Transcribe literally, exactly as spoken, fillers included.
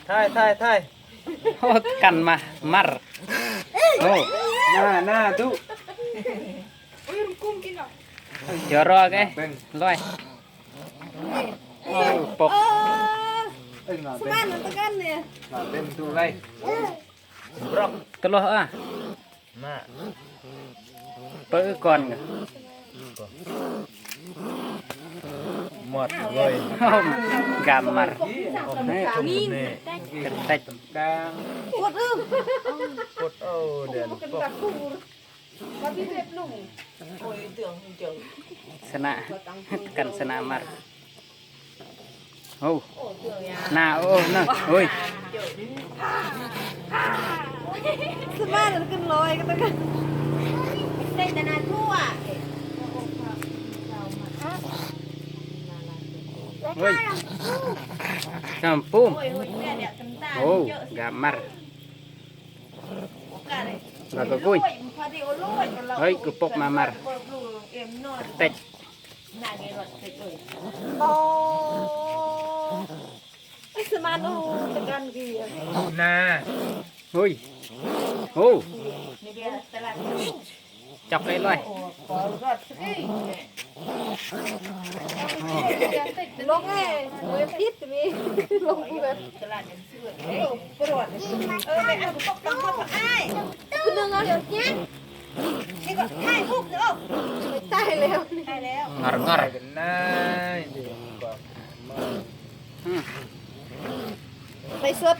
Thai, thai, thai. Oh, kan mah, mar. Oh. Na, na, tu. Joro ke. Beng. Loi. Oh, pok. Eh, na, beng. Seman, tekan ya. Na, beng, tu, lai. Brok. Teloh, ah. Na. Pekon. Mot, woi. Gamar. Kertek. Put, oh, dan pok. Sana, kan sana mar. Oh. Na, oh, na. Oi. Semangat kan loi kata kan. Oi. Sampung. Oh, gamar. Baka kuy. Oi, ku pok mamar. Tek. Oh. Semanu tekan dia. Na. Oi. Oh. Cak lai, lai. Long eh, wepit mi. Long bukan. Pendengar ya? Ngar, ngar. Hmm. Mai sut.